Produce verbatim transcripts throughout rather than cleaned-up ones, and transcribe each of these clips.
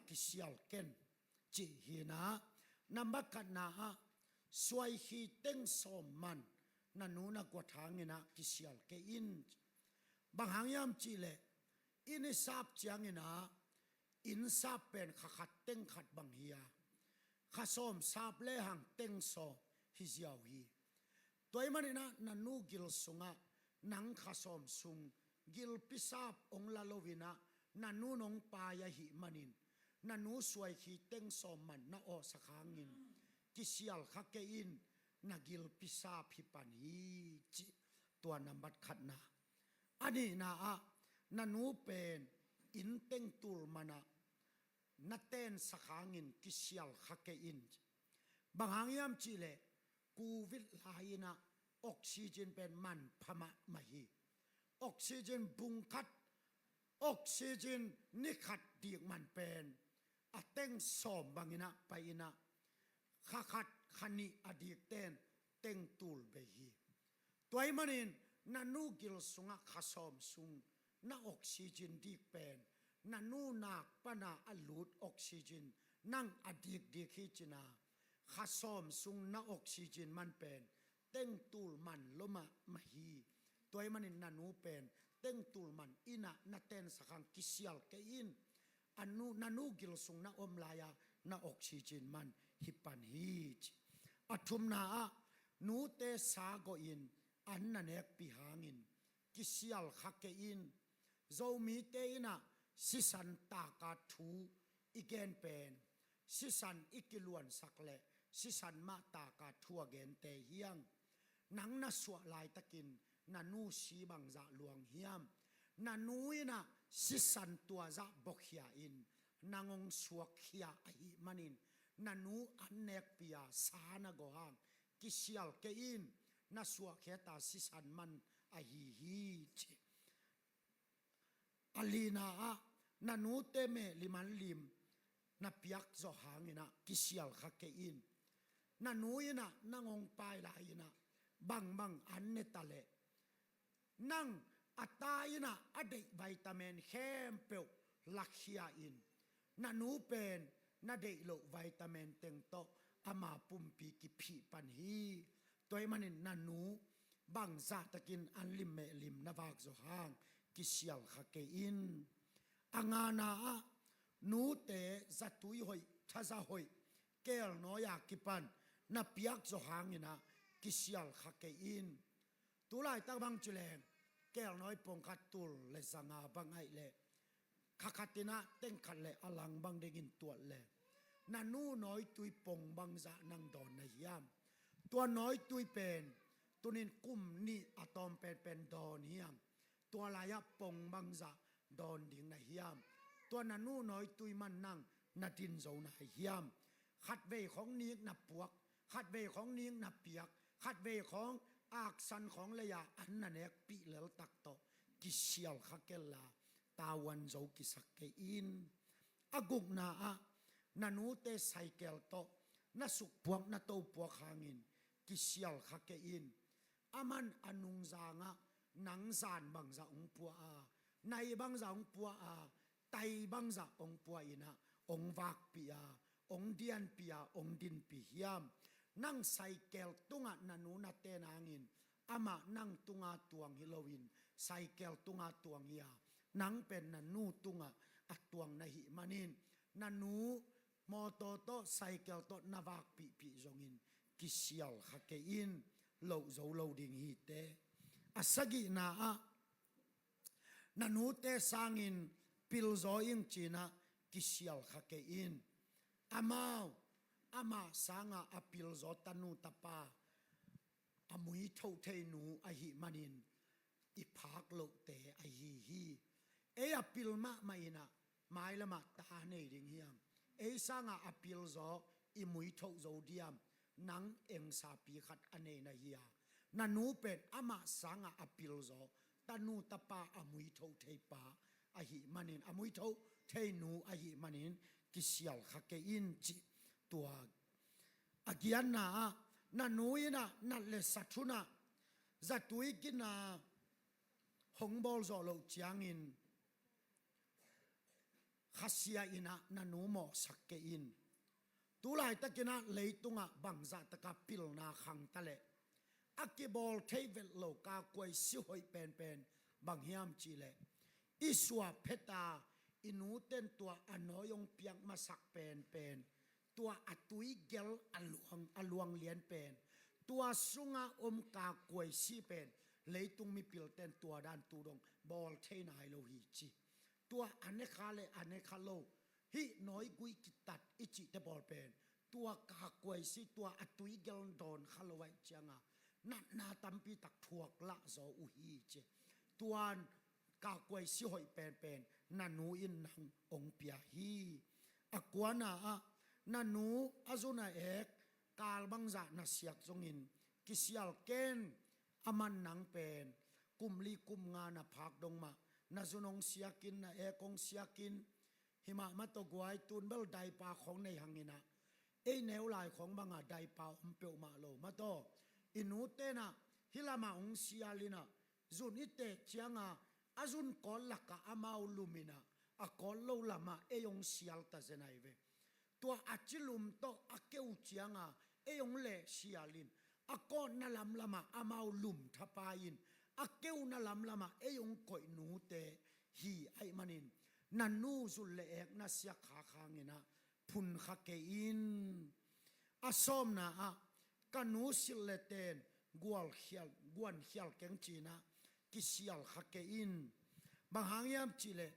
kisial ken cih hi in ah, nambat khatna ah suai hi teng sawm man na nu na guat hangin ah kisial kei in. Bang hang hiam cih leh inn i sap ciangin ah inn sap pen kha khat teng khat bang hi a, kha sawm sap lehang teng sawm hi ziau hi. Tua ahih manin ah na nu gil sungah nang kha sawm sung gilpi sap hong la lo in ah na nu in hong pai ahih manin na nu suai hi teng sawm man na awhsak hangin kisial kha kei in, na gilpi sap hi pan hi cih tua nambat khatna. A nihna ah na nu pen inn teng tul man ah na tensak hangin kisial kha kei in. Bang hang hiam cih leh Covid lai in ah oxygen pen manpha mahmah hi. Oxygen bung khat, oxygen ni khat dik man pen a teng sawm bangin ah pai in ah kha khat kha nih a dikten teng tul bei hi. Tua ahih manin na nu gil sungah kha sawm sung na oxygen dik pen na nu nak pana a lut oxygen nang a dikdik hi cin a, kha sawm sung na oxygen man pen teng tul man lua mahmah hi. Tua ahih manin na nu pen teng tul man inn ah na tensak hang kisial kei in. A nu, na nu gil sung na om lai-a na oxygen man hi pan hi ci. A thumna ah nute sa gawhin an na nekpih hangin kisial kha kei in. Zomite in ah sisan taka thu i gen pen sisan i kiluansak leh sisan mah taka thu a gente hi hang. Nang na suah laitakin na nu si bangzah luang hiam? Na nu in ah sisan tuazah bawkhia in nang hong suakkhia ahih manin na nu an nekpih a sa na gaw hang kisial kei in, na suahkhiata sisan man ahi hi ci. A lina ah na nute mehlim an lim na piak zawh hangin ah kisial kha kei in. Na nu in ah nang hong pai lai in ah bangbang an ne ta leh nang a ta in ah a deih vitamin khempeuh lakhia in, na nu pen na deih loh vitamin teng tawh ama pumpi kiphih pan hi. Tua ahih manin na nu bangzah takin an lim mehlim na vak zawh hang kisial kha kei in. A ngana ah nute zatui hoih, thaza hoih, kelnawi a kipan na piak zawh hangin ah kisial kha kei in. Tu laitak bang ci leng kelnawi pongkhat tul le zanga bang ahih leh kha khat in ah teng khat le a lang bang dingin tuat le na nu nawitui pong bangzah nang dawn na hiam? Tua nawitui pen tuni-in kum nih a tawm penpen dawn hiam? Tua lai-ah pong bangzah dawn ding na hiam? Tua na nu nawitui man nang na din zo na hiam? Khatvei khawng nik na puak, khatvei khawng nik na piak, khatvei khawng aksan khawng lei-a an na nekpih leltak tawh kisial kha kei la, tavuan zo kisak kei in. A gukna ah na nute saikel tawh na sukpuak na topuak hangin kisial kha kei in. Aman a nungzangah nang zan bangzah hong pua a, nai bangzah hong pua a, tai bangzah hong pua in ah hong vakpih a, hong dianpih a, hong dinpih hiam? Nang saikel tungah na nu na ten hangin amah nang tunga tuang hi loin saikel tunga tuang hi a, nang pen na nu tungah a tuang na hih manin na nu mawtaw tawh saikel tawh na vakpihpih zongin kisial kha kei in, loh zo lo ding hi teh. A sagihna ah na nute sangin pilzaw ing ci-in ah kisial kha kei in. Amau, amah sangah a pilzaw tanu tapa a muithoh thei nu ahih manin i phak lohte ahi hi. Ei a pil mahmah in ah mailamah ta nei ding hiam? Ei sangah a pilzaw i muithoh zo diam? Nang engsapi khat a nei na hi a, na nu pen amah sangah a pilzaw tanu tapa a muithoh thei pa ahih manin, a muithoh thei nu ahih manin kisial kha kei in cih tua. A giatna ah na nu in ah nat le sat hun ah zatui gina hong bawl zawh loh ciangin khasia in ah na nu mawhsak kei in. Tulaitakin ah leitungah bangzah taka pilna khangta leh a kibawl thei vet lo kakuaisi hoih penpen bang hiam cihleh, i suah pheta i nute'n tua a nawi hong piak masak penpen, tua a tuigel a luang, a luang lian pen, tua sunga om kakuaisi pen leitung mipilte'n tua dan tu dong bawl thei nai lo hi ci. Tua a ne kha le a ne kha lo, hih nawigui kitat i cihte bawl pen, tua kakuaisi, tua a tuigel dawn kha lo ahih cianga natna tampi tak thuak lah zaw uh hi ci. Tuan kakuaisi hoih penpen na nu in nang hong pia hi. A kuana ah, na nu a zun a ek kal bangzah na siak zongin kisial ken. Aman nang pen kum li kum nga na phak dong mah na zun hong siakin, na ek hong siakin, himah mataw guai, tun bel daipa khawng nei hangin ah, ei neu lai khawng banga daipa om peuhmah lo mataw. I nute'n ah hih lamah hong sial in ah, zun i teh cianga a zun kawt lakah amau lum in ah, a kawt lo lamah ei hong sial ta zen ahi ve. Tua a ci lum tawh a keu cianga ei hong leh sial in, a kawtna lamlamah amau lum thapai in, a keuna lamlamah ei hong koih nute hi ahih manin, na nu zun le ek na siak khak hangin ah phun kha kei in. A sawmna ah, ka nu silh le ten guankhial, guankhial keng ci-in ah kisial kha kei in. Bang hang hiam cihleh,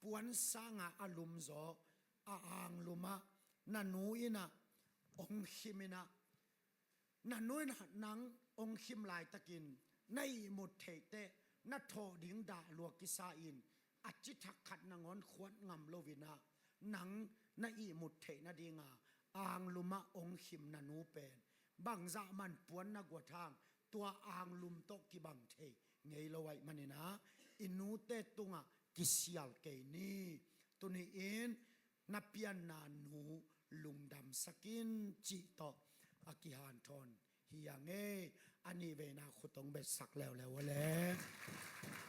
puan sanga a lum zaw a anglum ah na nu in ah hong khim in ah, na nu in ah nang hong khim laitakin na ihmut theih teh na thawh ding dah lua kisa in, a ci thak khat nangawn khuat ngam lo in ah, nang na ihmut theih nadinga anglum ah hong khim na nu pen bangzah man puan na guat hang, tua anglum tawh kibang thei ngei lo ahih manin ah, i nute tungah kisial kei ni. Tuni-in na pianna nu lungdamsak in cih tawh a kihanthawn hi hang e. A nih veina khut hong betsak leuleu uh leh.